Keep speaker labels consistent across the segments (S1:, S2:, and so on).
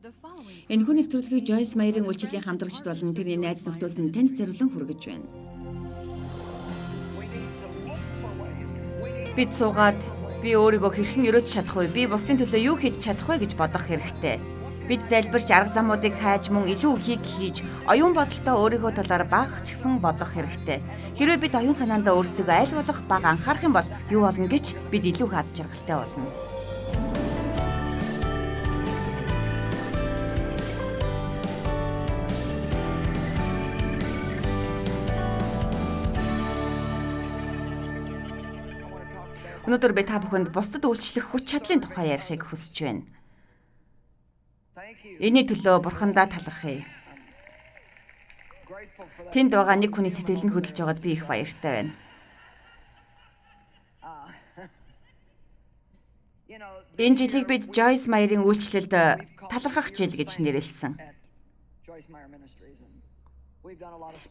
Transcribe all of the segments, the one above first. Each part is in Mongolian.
S1: Энэхүү нэвтрүүлгийг Joyce Meyer-ийн үйлчлэлийн хамтрагчид болон тэрний найз нөхдөс нь танд зориулан хүргэж байна.
S2: Бид суугаад би өөрийгөө хэрхэн өрөөж чадах вэ? Би бусдын төлөө юу хийж чадах вэ гэж бодох хэрэгтэй. Бид залбирч арга замуудыг хайж мөн илүү ихийг хийж оюун бодолтой өөрийнхөө талаар бага ч гэсэн бодох хэрэгтэй. Хэрвээ бид оюун санаандаа өөрсдийгөө аль болох бага анхаарах юм бол юу болно гэж бид илүү их аз жаргалтай болно. Өнөөдөр би та бүхэнд бусдад үйлчлэх хүч чадлын тухай ярихыг хүсэж байна. Энэний төлөө бурхандаа талархъя. Тэнд байгаа нэг хүний сэтгэл нь хөдөлж байгаад би их баяртай байна. Энэ жилийг бид Joyce Meyer-ийн үйлчлэлд талархах жил гэж нэрлэсэн.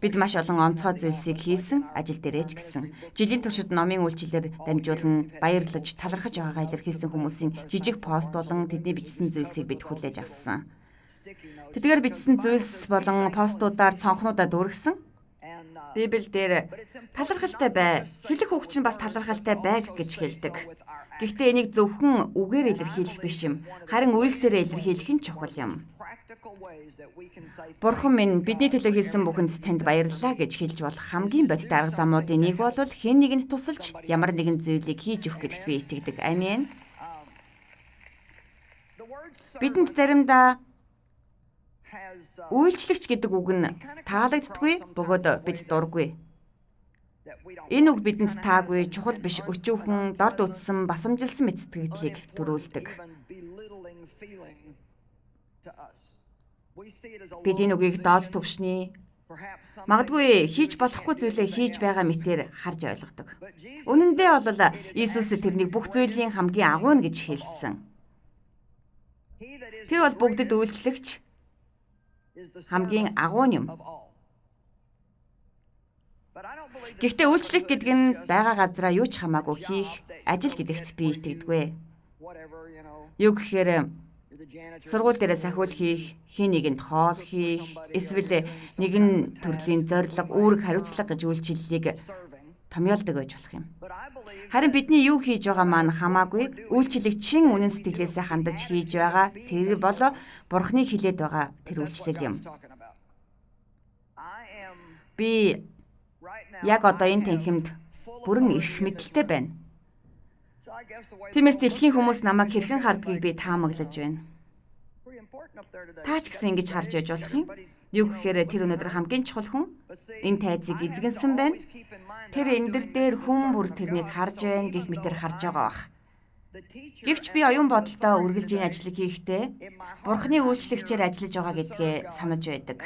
S2: Бид маш олон онцгой зүйлсийг хийсэн, ажил дээрээ ч гэсэн. Жилийн туршид номын үйлчлэлээр дамжуулан баярлаж, талархаж байгаагаа илэрхийлсэн хүмүүсийн жижиг пост болон тэдний бичсэн зүйлсийг бид хүлээж авсан. Тэдгээр бичсэн зүйлс болон постуудаар цонхнуудаа дүүргэсэн. Библиэлд талархалтай бай, хэлэх үг чинь бас талархалтай байг гэж хэлдэг. Гэхдээ энийг зөвхөн үгээр илэрхийлэх биш юм. Харин үйлсээрээ илэрхийлэх нь чухал юм. Бурхан минь бидний төлөө хийсэн бүхэнд танд баярлалаа гэж хэлж болох хамгийн бодит арга замуудын нэг бол хэн нэгэнд тусалж ямар нэгэн зүйлийг хийж өгөх гэдэгт би итгэдэг. Амен. Бидэнд заримдаа үйлчлэгч гэдэг үг нь таалагддаггүй бөгөөд бид дургүй. Энэ үг бидэнд таагүй, чухал биш, өчүүхэн, дорд үтсэн, басамжилсан мэт сэтгэгдлийг төрүүлдэг. Бид энэ үгийг доод түвшний магадгүй хийж болохгүй зүйлээ хийж байгаа мэтээр харж ойлгодог. Үнэн дээр бол Иесус тэрнийг бүх зүйлийн хамгийн агуу нь гэж хэлсэн. Тэр бол бүгдэд үйлчлэгч хамгийн агуу юм. Гэхдээ үйлчлэх гэдэг нь байгаа газраа юу ч хамаагүй хийх ажил гэдэгт би итгэдэггүй. Юу гэхээр сургууль дээрээ сахиул хийх, хэн нэгэнд хоол хийх, эсвэл нэгэн төрлийн зорилго, үүрэг хариуцлага гэж үйлчлэлийг томьёолдог байж болох юм. Харин бидний юу хийж байгаа маань хамаагүй үйлчлэлийг чин үнэн сэтгэлээсээ хандаж хийж байгаа тэр бол Бурхны хэлээд байгаа тэр үйлчлэл юм. Би яг одоо энэ танхимд бүрэн эрх мэдэлтэй байна. Тиймээс дэлхийн хүмүүс намайг хэрхэн хардгийг би таамаглаж байна. Та ч гэсэн ингэж харж яж болох юм. Юу гэхээр тэр өнөөдөр хамгийн чухал хүн энэ тайзыг эзэгнсэн байна. Тэр эндэр дээр хүн бүр тэрнийг харж байна гэх мэтэр харж байгаа бах. Гэвч би оюун бодолтой үргэлж энэ ажлыг хийхдээ Бурхны үйлчлэгчээр ажиллаж байгаа гэдгээ санаж байдаг.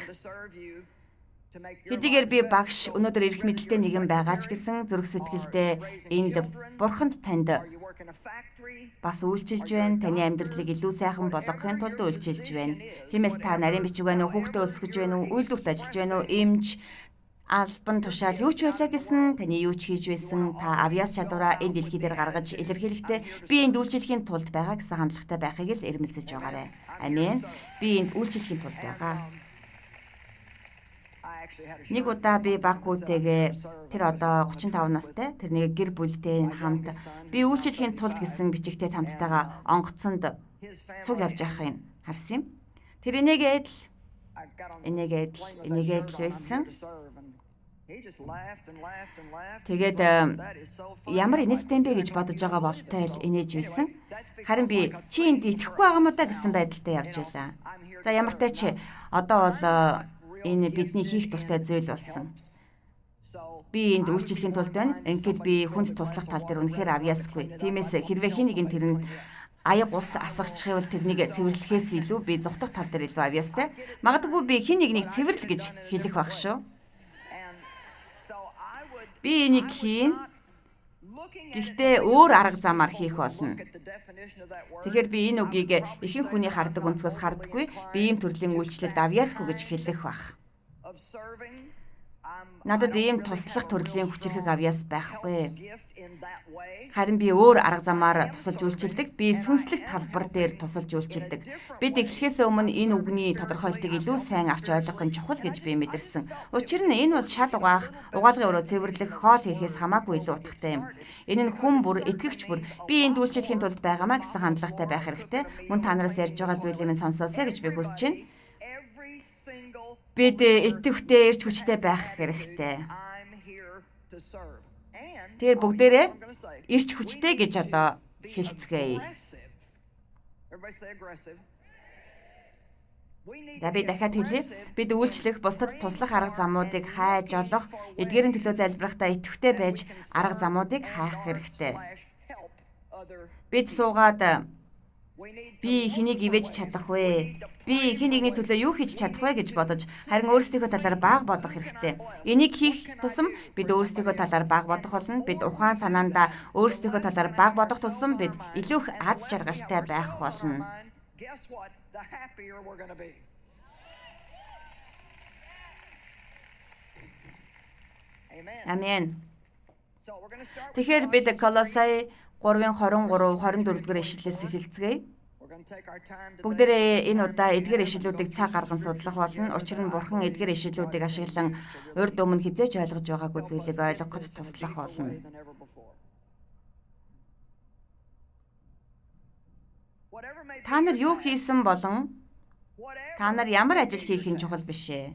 S2: Хэдийгээр би багш өнөөдөр эрх мэдэлтэй нэгэн байгаа ч гэсэн зүрх сэтгэлдээ энд Бурханд танд бас үйлчилж байна. Таны амьдралыг илүү сайхан болгохын тулд үйлчилж байна. Тиймээс та нарийн бичиг байна уу, хүүхдээ өсгөж байна уу, үйлдвэрт ажиллаж байна уу, эмч, албан тушаал юу ч байлаа гэсэн таны юу ч хийж байсан та авьяас чадвараа энэ дэлхий дээр гаргаж илэрхийлэхдээ би энд үйлчлэхийн тулд байгаа гэсэн хандлагатай байхыг л эрмэлзэж байгаарай. Амен. Би энд үйлчлэхийн тулд байгаа. Нэг удаа би баг хүүтэйгээ тэр одоо 35 настай тэрнийг гэр бүлтэй хамт би үйлчлэхийн тулд гэсэн бичигтэй цамцтайгаа онгоцонд цуг явж байхыг харсан юм. Тэр энийгээд л байсан. Тэгээд ямар инээдтэй юм бэ гэж бодож байгаа болтой л инээж байсан. Харин би чи энд итгэхгүй байгаа юм уу да гэсэн байдалтай явж байлаа. За ямар ч тач одоо бол энэ бидний хийх дуртай зүйл болсон. Би энд үйлчлэхийн тулд байна. Ингээд би хүнд туслах тал дээр үнэхээр авьяасгүй. Тиймээс хэрвээ хэн нэгэн тэр нь аяг ус асгачих юм бол тэрнийг цэвэрлэхээс илүү би зугтах тал дээр илүү авьяастай. Магадгүй би хэн нэгнийг цэвэрлэл гэж хэлэх байх шүү. Би энийг хийн. Гэхдээ өөр арга замаар хийх болно. Тэгэхээр би энэ үгийг ихэнх хүний хардаг өнцгөөс хардаггүй. Би ийм төрлийн үйлчлэлд авьяасгүй гэж хэлэх байх. Надад ийм туслах төрлийн хүчирхэг авьяас байхгүй. Харин би өөр арга замаар тусалж үйлчилдэг. Би сүнслэг талбар дээр тусалж үйлчилдэг. Бид эхлэхээс өмнө энэ үгний тодорхойлтыг илүү сайн авч ойлгох нь чухал гэж би мэдэрсэн. Учир нь энэ бол шал угаах, угаалгын өрөө цэвэрлэх, хоол хийхээс хамаагүй илүү утгатай юм. Энэ нь хүн бүр, итгэгч бүр би энд үйлчлэхийн тулд байгаамаа гэсэн хандлагатай байх хэрэгтэй. Мөн та нараас ярьж байгаа зүйлийг минь сонсоосой гэж би хүсэж байна. Бид итгэвтэй, эрч хүчтэй байх хэрэгтэй. Тэгэхээр бүгдээрээ эрч хүчтэй гэж одоо хэлцгээе. За би дахиад хэлье. Бид үйлчлэх, бусдад туслах арга замуудыг хайж олох, эдгээрийн төлөө залбирахдаа идэвхтэй байж арга замуудыг хайх хэрэгтэй. Бид суугаад би хэнийг ивэж чадах вэ? Би хэн нэгний төлөө юу хийж чадах вэ гэж бодож, харин өөрсдийнхөө талаар бага бодох хэрэгтэй. Энийг хийх тусам бид өөрсдийнхөө талаар бага бодох болно. Бид ухаан санаандаа өөрсдийнхөө талаар бага бодох тусам бид илүү их аз жаргалтай байх болно. Амен. Тэгэхээр бид Колосай 3:23 24 дугаар ишлэлээс эхэлцгээе. Бүгдээрээ энэ удаа эдгээр ишлэлүүдийг цаг гарган судлах болно. Учир нь Бурхан эдгээр ишлэлүүдийг ашиглан урд өмнө хэзээ ч ойлгож байгаагүй зүйлийг ойлгоход туслах болно. Та нар юу хийсэн болон та нар ямар ажил хийх нь чухал биш ээ.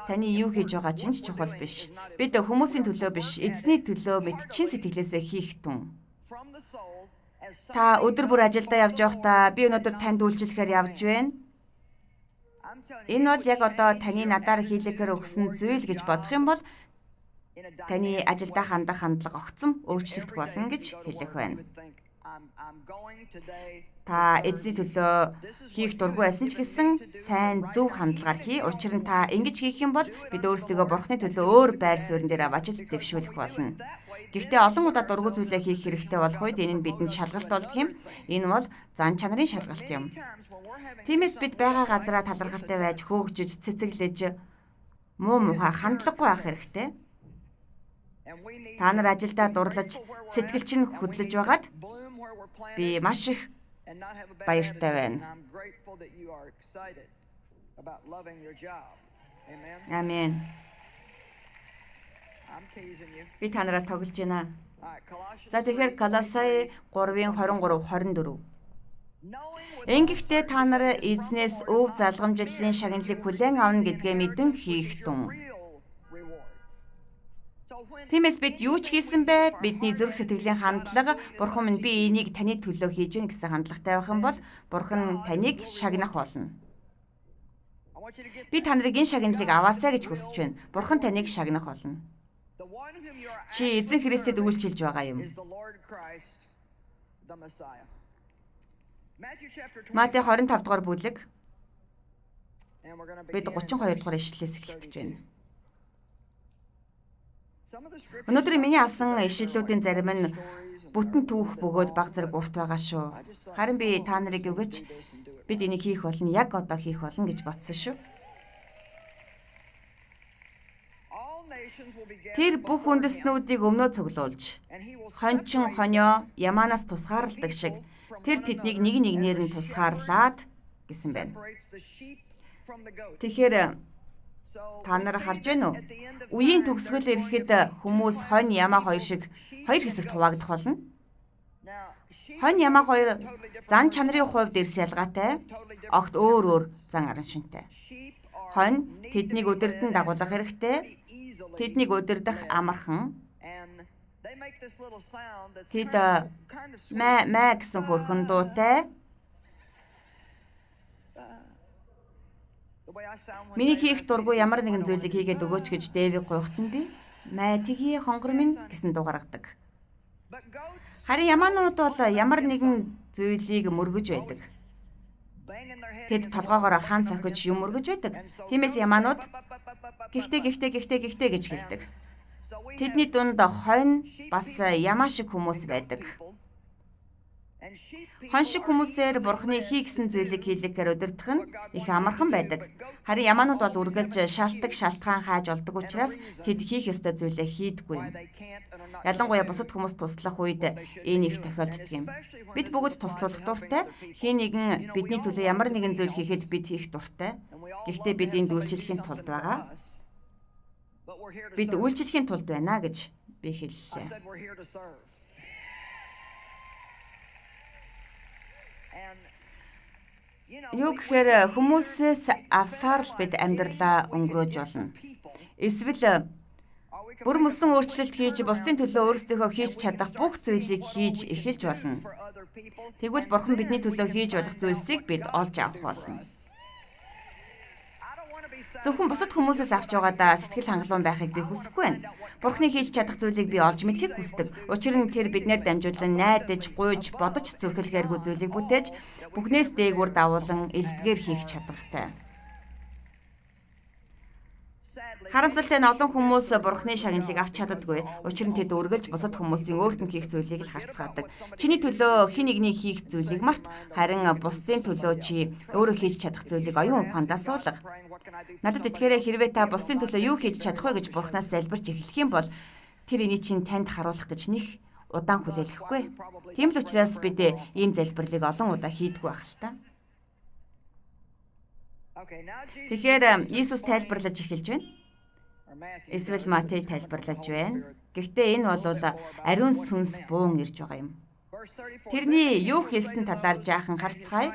S2: Таны юу хийж байгаа чинь ч чухал биш. Бид хүмүүсийн төлөө биш, эзний төлөө мэт чин сэтгэлээсээ хийх тун. Та өдөр бүр ажилдаа явж байхдаа би өнөөдөр танд үйлчлэхээр явж байна. Энэ бол яг одоо таны надаар хийлгэхээр өгсөн зүйл гэж бодох юм бол таны ажилдаа хандах хандлага огцом өөрчлөгдөх болно гэж хэлэх байна. Та эзний төлөө хийх дургүй байсан ч гэсэн сайн зөв хандлагаар хий. Учир нь та ингэж хийх юм бол бид өөрсдийгөө Бурхны төлөө өөр байр суурин дээр аваач дэвшүүлэх болно. Гэхдээ олон удаа дургүй зүйлээ хийх хэрэгтэй болох үед энэ нь бидэнд шалгалт болдог юм. Энэ бол зан чанарын шалгалт юм. Тиймээс бид байгаа газараа талархалтай байж хөөгжиж, цэцэглэж муу мухай хандлагагүй байх хэрэгтэй. Та нар ажилдаа дурлаж, сэтгэл чинь хөдлөж байгаад би маш их баяртай байна. Амен. Би та нараар тоглож байна. За тэгэхээр Колосай 3:23 24. Ингэхдээ та нар эзнээс өв залгамжлалын шагналыг хүлээн авна гэдгээ мэдэн хийх тун. Тиймээс бид юу ч хийсэн бэ? Бидний зүрх сэтгэлийн хандлага Бурхан минь би энийг таны төлөө хийж байна гэсэн хандлагатай байх юм бол Бурхан таныг шагнах болно. Би та нарыг энэ шагналыг аваасай гэж хүсэж байна. Бурхан таныг шагнах болно. Чи эзэн Христэд үйлчилж байгаа юм. Матай 25 дугаар бүлэг бид 32 дугаар ишлэлээс эхлэх гэж байна. Өнөөдөр миний авсан ишлэлүүдийн зарим нь бүтэн түүх бөгөөд баг зэрэг урт байгаа шүү. Харин би та нарыг өгөөч бид энийг хийх болно, яг одоо хийх болно гэж бодсон шүү. Тэр бүх үндэстнүүдийг өмнөө цуглуулж, хончин хонио ямаанаас тусгаарладаг шиг тэр тэднийг нэг нэгнээр нь тусгаарлаад гэсэн байна. Тэгэхээр та нар харж байна уу? Үеийн төгсгөл ирэхэд хүмүүс хонь ямаа хоёр шиг хоёр хэсэгт хуваагдах болно. Хонь ямаа хоёр зан чанарын хувьд эрс ялгаатай, огт өөр өөр зан араншинтай. Хонь тэднийг удирдан дагуулах хэрэгтэй. Тэднийг удирдах амархан. Тэд мэ мэ гэсэн хөрхөн дуутай. Миний хийх дургүй ямар нэгэн зүйлийг хийгээд өгөөч гэж Дэвиг гуйхад нь би мэ тгий хонгор минь гэсэн дуу гаргадаг. Харин ямаанууд бол ямар нэгэн зүйлийг мөргөж байдаг. Тэд толгоогоор хаан цохиж юм мөргөж байдаг. Тиймээс ямаанууд гихтээ гихтээ гихтээ гихтээ гэж хэлдэг. Тэдний дунд хонь бас ямаа шиг хүмүүс байдаг. Хон шиг хүмүүсээр Бурхны хий гэсэн зүйлийг хийлгэхээр удирдах нь их амархан байдаг. Харин ямаанууд бол үргэлж шалтаг шалтгаан хайж олдог учраас тэд хийх ёстой зүйлээ хийдэггүй юм. Ялангуяа бусад хүмүүс туслах үед энэ их тохиолддог юм. Бид бүгд туслуулах дуртай. Хэн нэгэн бидний төлөө ямар нэгэн зүйл хийхэд бид их дуртай. Гэхдээ бид энд үйлчлэхийн тулд байгаа. Бид үйлчлэхийн тулд байна гэж би хэллээ. Юу гэхээр хүмүүсээс авсаар л бид амьдралаа өнгөрөөж болно. Эсвэл бүр мөсөн өөрчлөлт хийж бусдын төлөө өөрсдийнхөө хийж чадах бүх зүйлийг хийж эхэлж болно. Тэгвэл Бурхан бидний төлөө хийж болох зүйлсийг бид олж авах болно. Зөвхөн бусад хүмүүсээс авч байгаадаа сэтгэл хангалуун байхыг би хүсэхгүй байна. Бурхны хийж чадах зүйлийг би олж мэдэхийг хүсдэг. Учир нь тэр биднээр дамжуулан найдаж, гуйж, бодож зүрхлэхээргүй зүйлийг бүтээж бүхнээс дээгүүр давуулан элбгээр хийх чадвартай. Харамсалтай нь олон хүмүүс Бурхны шагналыг авч чаддаггүй. Учир нь тэд үргэлж бусад хүмүүсийн өөрт нь хийх зүйлийг л харцгаадаг. Чиний төлөө хэн нэгний хийх зүйлийг март, харин бусдын төлөө чи өөрөө хийж чадах зүйлийг оюун ухаандаа суулга. Надад итгээрэй, хэрвээ та бусдын төлөө юу хийж чадах вэ гэж Бурханаас залбирч эхлэх юм бол тэр энийг чинь танд харуулах гэж нэх удаан хүлээлгэхгүй. Тийм л учраас бид ийм залбирлыг олон удаа хийдэггүй байх л та. Тэгэхээр Иесус тайлбарлаж эхэлж байна. Эсвэл Матай тайлбарлаж байна. Гэхдээ энэ бол ариун сүнс буун ирж байгаа юм. Тэрний юу хэлсэн талаар жаахан харцгаая.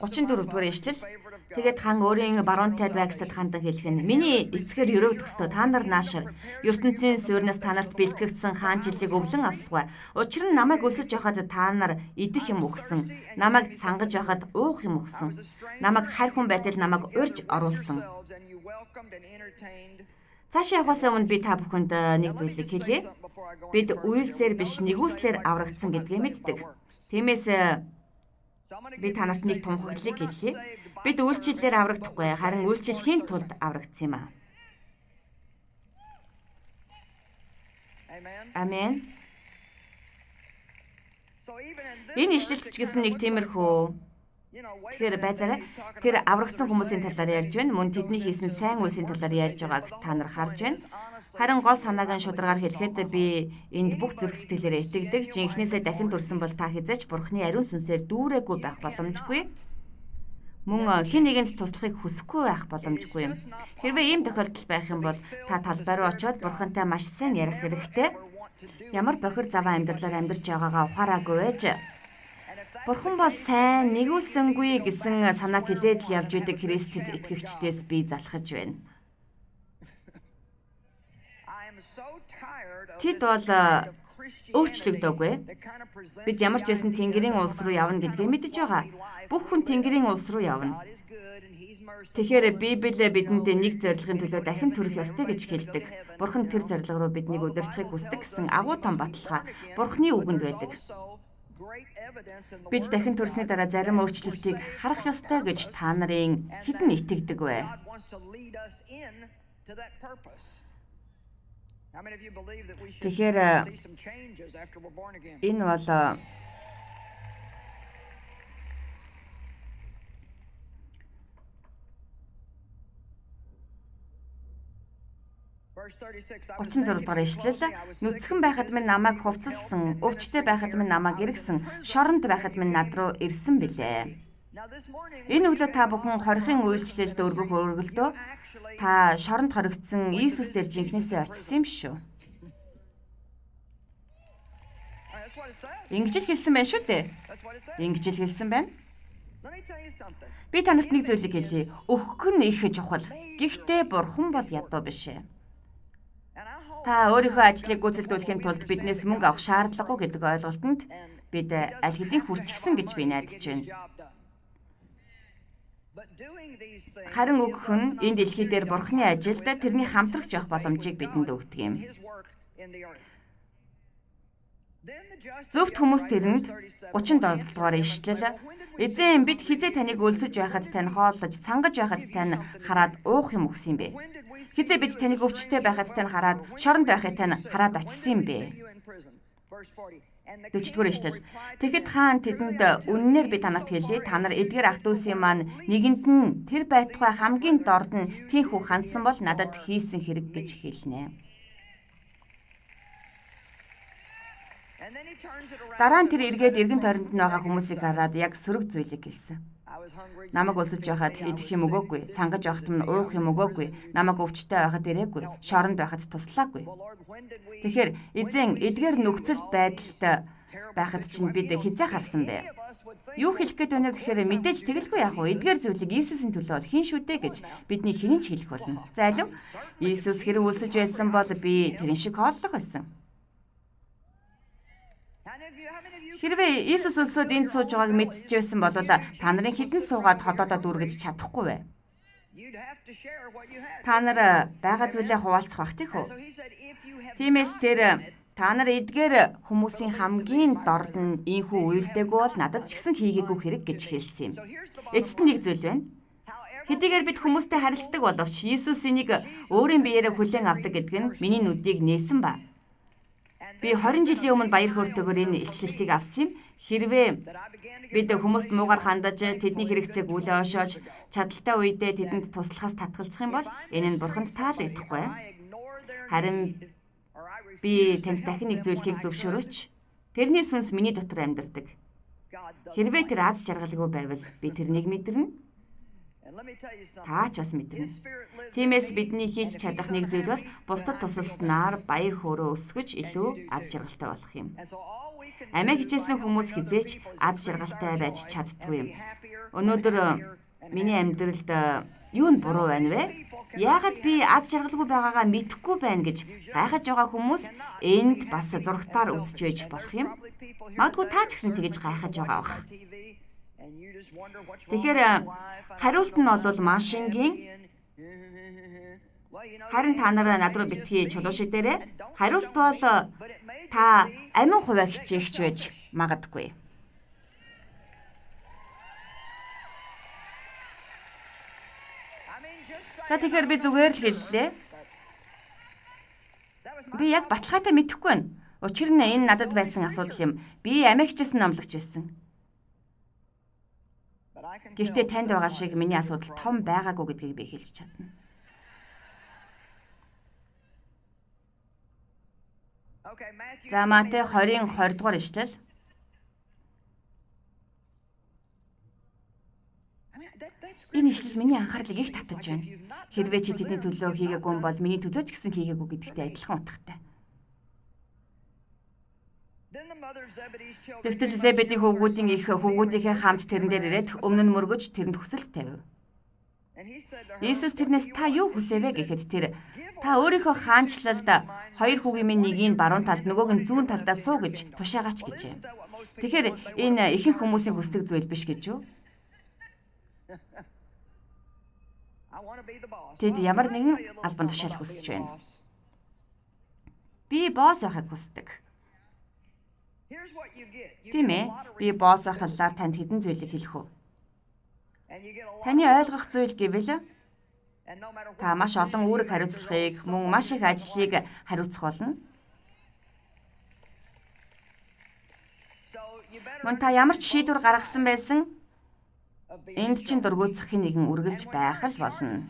S2: 34 дугаар ишлэл. Тэгээд хан өөрийн баруун тайд байгсад хандан хэлэх нь: "Миний эцгээр өрөөгдөх ёстой та нар наашир ертөнцийн суурнаас та нарт бэлтгэгдсэн хаанчлалыг өвлөн авсгүй. Учир нь намайг өлсөж байхад та нар идэх юм өгсөн. Намайг цангаж байхад уух юм өгсөн. Намайг харь хүн байтал намайг урьж оруулсан." Цаашаа явахаас өмнө би та бүхэнд нэг зүйлийг хэлье. Бид үйлсээр биш нэгүслээр аврагдсан гэдгийг мэддэг. Тиймээс би та нарт нэг тунхаглалыг хэлье. Бид үйлчлэлээр аврагдахгүй, харин үйлчлэхийн тулд аврагдсан юм аа. Амен. Энэ ишлэлт ч гэсэн нэг тиймэрхүү. Тэгэхээр байцаарай. Тэр аврагдсан хүмүүсийн талаар ярьж байна. Мөн тэдний хийсэн сайн үйлсийн талаар ярьж байгааг та нар харж байна. Харин гол санааг нь шударгаар хэлэхэд би энд бүх зүрх сэтгэлээрээ итгэдэг. Жинхнээсээ дахин төрсөн бол та хэзээ ч Бурхны ариун сүнсээр дүүрээгүй байх боломжгүй. Мөн хэн нэгэнд туслахыг хүсэхгүй байх боломжгүй юм. Хэрвээ ийм тохиолдол байх юм бол та талбай руу очиод Бурхантай маш сайн ярих хэрэгтэй. Ямар бохир заваа амьдралаар амьдарч байгаагаа ухаараагүй байж Бурхан бол сайн, нэгүүлсэнгүй гэсэн санааг хэлээд л явж идэг Христэд итгэгчдээс би залхаж байна. Тэд бол өөрчлөгдөөгүй. Бид ямар ч байсан Тэнгэрийн улс руу явна гэдгийг мэдэж байгаа. Бүх хүн Тэнгэрийн улс руу явна. Тэгэхээр Библи бидэнд нэг зорилгын төлөө дахин төрөх ёстой гэж хэлдэг. Бурхан тэр зорилго руу биднийг удирдахыг хүсдэг гэсэн агуу том баталгаа Бурханы үгэнд байдаг. Бид дахин төрсний дараа зарим өөрчлөлтийг харах ёстой гэж та нарын хэдэн итгэдэг вэ? Тэгэхээр энэ бол 36 дугаар ишлэл. Нүцгэн байхад минь намайг хувцалсан, өвчтэй байхад минь намайг эргэсэн, шоронд байхад минь над руу ирсэн билээ. Энэ өглөө та бүхэн хорихын үйлчлэлд өргөх өргөлдөө та шоронд хоригдсон Иесус дээр жинхнээсээ очсон юм шүү. Ингэж л хэлсэн байна шүү дээ. Ингэж л хэлсэн байна. Би та нарт нэг зүйлийг хэлье. Өгөх нь их чухал. Гэхдээ Бурхан бол ядуу биш. Та өөрийнхөө ажлыг гүйцэлдүүлэхийн тулд биднээс мөнгө авах шаардлагагүй гэдэг ойлголтод бид аль хэдийн хүрчихсэн гэж би найдаж байна. Харин өгөх нь энэ дэлхий дээр Бурханы ажилд тэрний хамтрагч явах боломжийг бидэнд өгдөг юм. Зөвхт хүмүүс тэрэнд 37 дугаар ишлэл Эзэн бид хизээ таныг өлсөж байхад тань хооллож, цангаж байхад тань хараад уух юм өгсөн юм бэ? Хизээ бид таныг өвчтэй байхад тань хараад, шоронд байхад тань хараад очсон юм бэ? 40-р эшлэл. Тэгэхэд хаан тэдэнд үннээр би та нарт хэлье. Та нар эдгээр ах дүүсийн маань нэгэнд нь тэр байтугай хамгийн дорд нь тийхүү хандсан бол надад хийсэн хэрэг гэж хэлнэ. Дараа нь тэр эргээд эргэн тойронд нь байгаа хүмүүсийг хараад яг сөрөг зүйлийг хэлсэн. Намайг өлсөж байхад идэх юм өгөөгүй, цангаж байхад минь уух юм өгөөгүй, намайг өвчтэй байхад ирээгүй, шоронд байхад туслаагүй. Тэгэхээр эзэн эдгээр нөхцөл байдалд байхад чинь бид хизээ харсан бэ? Юу хэлэх гээд байна вэ гэхээр мэдээж тэгэлгүй яах вэ? Эдгээр зүйлийг Иесусийн төлөө бол хийн шүү дээ гэж бидний хинэн ч хэлэх болно. За алив? Иесус хэрэг өлсөж байсан бол би тэрэн шиг хооллох байсан. Хэрвээ Иесус өлсөөд энд сууж байгааг мэдчихсэн бол та нарын хідэн суугаад ходоодоо дүүргэж чадахгүй вэ? Та нар байгаа зүйлээ хуваалцах бах тийх үү? Тиймээс тэр та нар эдгээр хүмүүсийн хамгийн дорд нь ийхүү уйлдээгүй бол надад ч гэсэн хийгээгүй хэрэг гэж хэлсэн юм. Эцэст нь нэг зүйл байна. Хэдийгээр бид хүмүүстэй харилцдаг боловч Иесус энийг өөрийн биеэрээ хүлээн авдаг гэдэг нь миний нүдийг нээсэн ба. Би 20 жилийн өмнө баяр хөөртэйгээр энэ илчлэлтийг авсан юм. Хэрвээ бид хүмүүст муугар хандаж, тэдний хэрэгцээг үлээ ошоож, чадaltaй үедээ тэдэнд туслахаас татгалзах юм бол энэ нь бурханд таалагдахгүй. Харин би танд дахин нэг зүйлхийг зөвшөөрөөч. Тэрний сүнс миний дотор амьдардаг. Хэрвээ тэр аз жаргалгүй байвал би тэрнийг мэдэрнэ. Та ч бас мэдэрнэ. Тиймээс бидний хийж чадах нэг зүйл бол бусдад тусалснаар баяр хөөрөө өсгөж илүү аз жаргалтай болох юм. Амиа хичээсэн хүмүүс хизээч аз жаргалтай байж чаддгүй юм. Өнөөдөр миний амьдралд юу нь буруу байна вэ? Яагаад би аз жаргалгүй байгаагаа мэдэхгүй байна гэж гайхаж байгаа хүмүүс энд бас зурагтаар үзэж байж болох юм. Магадгүй та ч гэсэн тэгэж гайхаж байгаа бах. Тэгэхээр хариулт нь бол маш энгийн. Харин та нар над руу битгий чулуу шидээрэй. Хариулт бол та амин хувиа хичээгч байж магадгүй. За тэгэхээр би зүгээр л хэллээ. Би яг баталгаатай мэдэхгүй байна. Учир нь энэ надад байсан асуудал юм. Би амиа хичээсэн номлогч байсан. Гэхдээ танд байгаа шиг миний асуудал том байгаагүй гэдгийг би хэлж чадна. За Матай 20-ын 20 дугаар ишлэл. Энэ ишлэл миний анхаарлыг их татаж байна. Хэрвээ чи тэдний төлөө хийгээгүй бол миний төлөө ч гэсэн хийгээгүй гэдэгтэй адилхан утгатай. Тэгтэл Зебедийн хөвгүүдийн их хөвгүүдийнхээ хамт тэрэн дээр ирээд өмнө нь мөргөж тэрэнд хүсэлт тавив. Иесус тэрнээс та юу хүсэвэ гэхэд тэр та өөрийнхөө хаанчлалд хоёр хүүгийн минь нэгийг баруун талд нөгөөг нь зүүн талдаа суу гэж тушаагач гэжээ. Тэгэхээр энэ ихэнх хүмүүсийн хүсдэг зүйл биш гэж юу? Тэд ямар нэгэн албан тушаал хүсэж байна. Би босс байхыг хүсдэг. Тийм ээ. Би босс байх талаар танд хэдэн зүйлийг хэлэх үү? Таны ойлгох зүйл гэвэл та маш олон үүрэг хариуцлагыг, мөн маш их ажлыг хариуцах болно. Мөн та ямар ч шийдвэр гаргасан байсан энд чинь дургуутсах хэн нэгэн үргэлж байх л болно.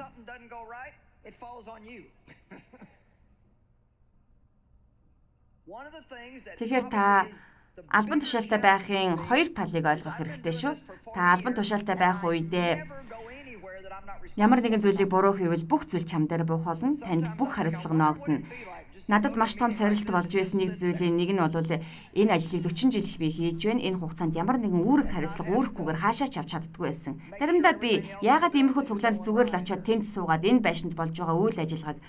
S2: Тэгэхээр та албан тушаалтай байхын хоёр талыг ойлгох хэрэгтэй шүү. Та албан тушаалтай байх үедээ ямар нэгэн зүйлийг буруу хийвэл бүх зүйл чам дээр буух болно. Танд бүх хариуцлага ноогдоно. Надад маш том сорилт болж байсан нэг зүйлийн нэг нь бол энэ ажлыг 40 жил би хийж байна. Энэ хугацаанд ямар нэгэн үүрэг хариуцлага үүрэхгүйгээр хаашаа ч авч чаддгүй байсан. Заримдаа би яагаад иймэрхүү цуглаанд зүгээр л очиод тэнд суугаад энэ байшинд болж байгаа үйл ажиллагааг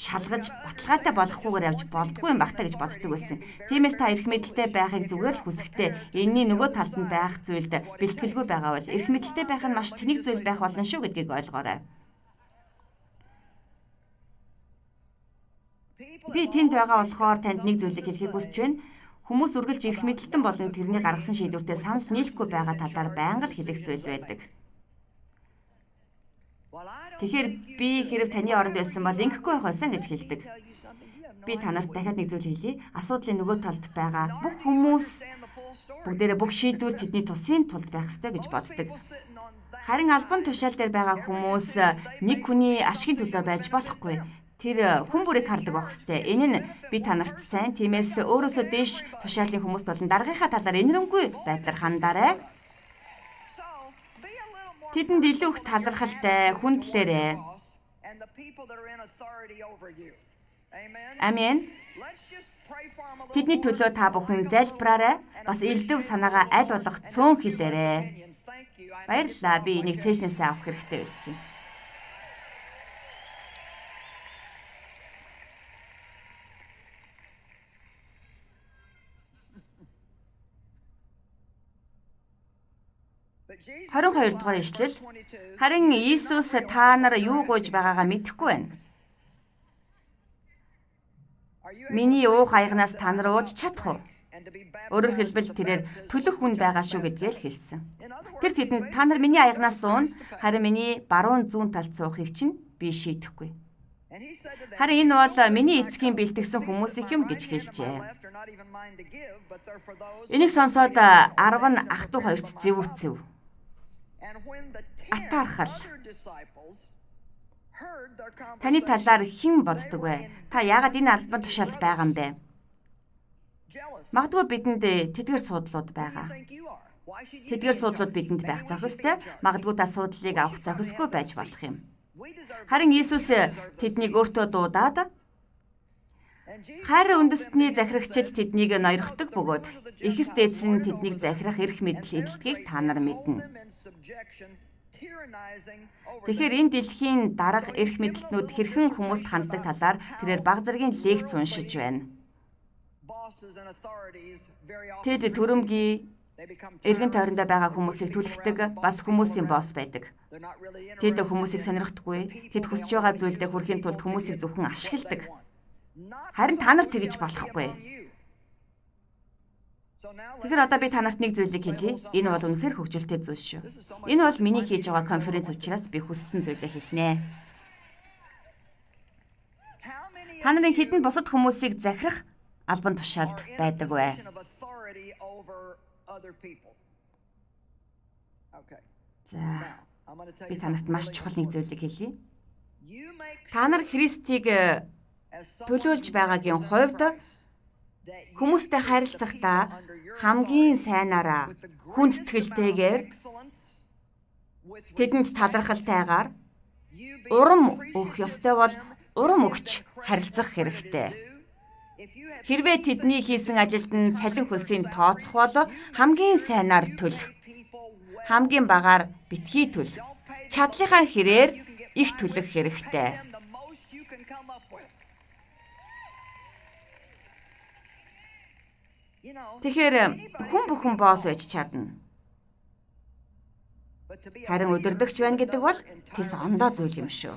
S2: шалгаж баталгаатай болохгүйгээр явж болдгүй юм бах та гэж боддог байсан. Тиймээс та эрх мэдэлтэй байхыг зүгээр л хүсэхдээ энэний нөгөө талд нь байх зүйлд бэлтгэлгүй байгаа бол эрх мэдэлтэй байх нь маш тэнэг зүйл байх болно шүү гэдгийг ойлгоорой. Би тэнд байгаа болохоор танд нэг зүйлийг хэлэхийг хүсэж байна. Хүмүүс үргэлж эрх мэдэлтэн болон тэрний гаргасан шийдвэртээ санал нийлэхгүй байгаа талаар байнга л хэлэх зүйл байдаг. Тэгэхээр би хэрэг таны оронд байсан бол ингэхгүй байх байсан гэж хэлдэг. Би та нарт дахиад нэг зүйл хэлье. Асуудлын нөгөө талд байгаа бүх хүмүүс бүгдээрээ бүх шийдвэр тэдний тусын тулд байх ёстой гэж боддог. Харин албан тушаал дээр байгаа хүмүүс нэг хүний ашигын төлөө байж болохгүй. Тэр хүн бүрийг хардаг байх ёстой. Энэ нь би та нарт сайн. Тиймээс өөрөөсөө дээш тушаалын хүмүүст болон даргынхаа талаар энэрэнгүй байдлаар хандаарай. Тэдэнд илүү их талархалтай хүндлээрэй. Амен. Тэдний төлөө та бүхэн залбираарай. Бас элдв санаагаа аль болох цөөн хэлээрэй. Баярлалаа. Би энийг цээжнээсээ авах хэрэгтэй байсан юм. 22 дугаар ишлэл. Харин Иесус та нар юу гуйж байгаагаа мэдэхгүй байна. Миний уух аягнаас та нар ууж чадах уу? Өөрөөр хэлбэл тэрээр төлөх хүн байгаа шүү гэдгээ л хэлсэн. Тэр тэдэнд та нар миний аягнаас уuna, харин миний баруун зүүн талд суухыг чинь би шийдэхгүй. Харин энэ бол миний эцгийн бэлтгэсэн хүмүүсийнх юм гэж хэлжээ. Энийг сонсоод 10 нь ах トゥ хоёрт зэвүүцэв. Атаархал. Таны талаар хэн боддог вэ? Та яагаад энэ албан тушаалд байгаа юм бэ? Магадгүй бидэнд тэдгээр суудлууд байгаа. Тэдгээр суудлууд бидэнд байх зохистой. Магадгүй та суудлыг авах зохисгүй байж болох юм. Харин Иесус тэднийг өөртөө дуудаад хайр үндэстний захирагчид тэднийг ноёрхдог бөгөөд эхэс дээдс нь тэднийг захирах эрх мэдэл эдэлтгийг та нар мэднэ. Тэгэхээр энэ дэлхийн дарга эрх мэдэлтнүүд хэрхэн хүмүүст ханддаг талаар тэрээр баг зэргийн лекц уншиж байна. Тэд төрөмгий эргэн тойрондоо байгаа хүмүүсийг түлхдэг, бас хүмүүсийн босс байдаг. Тэд хүмүүсийг сонирхдаггүй. Тэд хүсэж байгаа зүйлдээ хүрэхийн тулд хүмүүсийг зөвхөн ашигладаг. Харин та нар тэгж болохгүй. Тэгэхээр одоо би та нарт нэг зүйлийг хэлье. Энэ бол үнэхээр хөгжилтэй зүйл шүү. Энэ бол миний хийж байгаа конференц учраас би хүссэн зүйлээ хэлнэ. Та нарын хэдэн бусад хүмүүсийг захирах албан тушаалд байдаг вэ? За, би та нарт маш чухал нэг зүйлийг хэлье. Та нар Христийг төлөөлж байгаагийн хувьд хүмүүстэй харилцахдаа хамгийн сайнаараа хүндэтгэлтэйгээр тэдэнд талархалтайгаар урам өгөх ёстой бол урам өгч харилцах хэрэгтэй. Хэрвээ тэдний хийсэн ажилд нь цалин хөлсийг тооцох бол хамгийн сайнаар төл. Хамгийн багаар битгий төл. Чадлынхаа хэрээр их төлөх хэрэгтэй. Тэгэхээр хүн бүхэн босс байж чадна. Харин удирдагч байна гэдэг бол тэс ондоо зүйл юм шүү.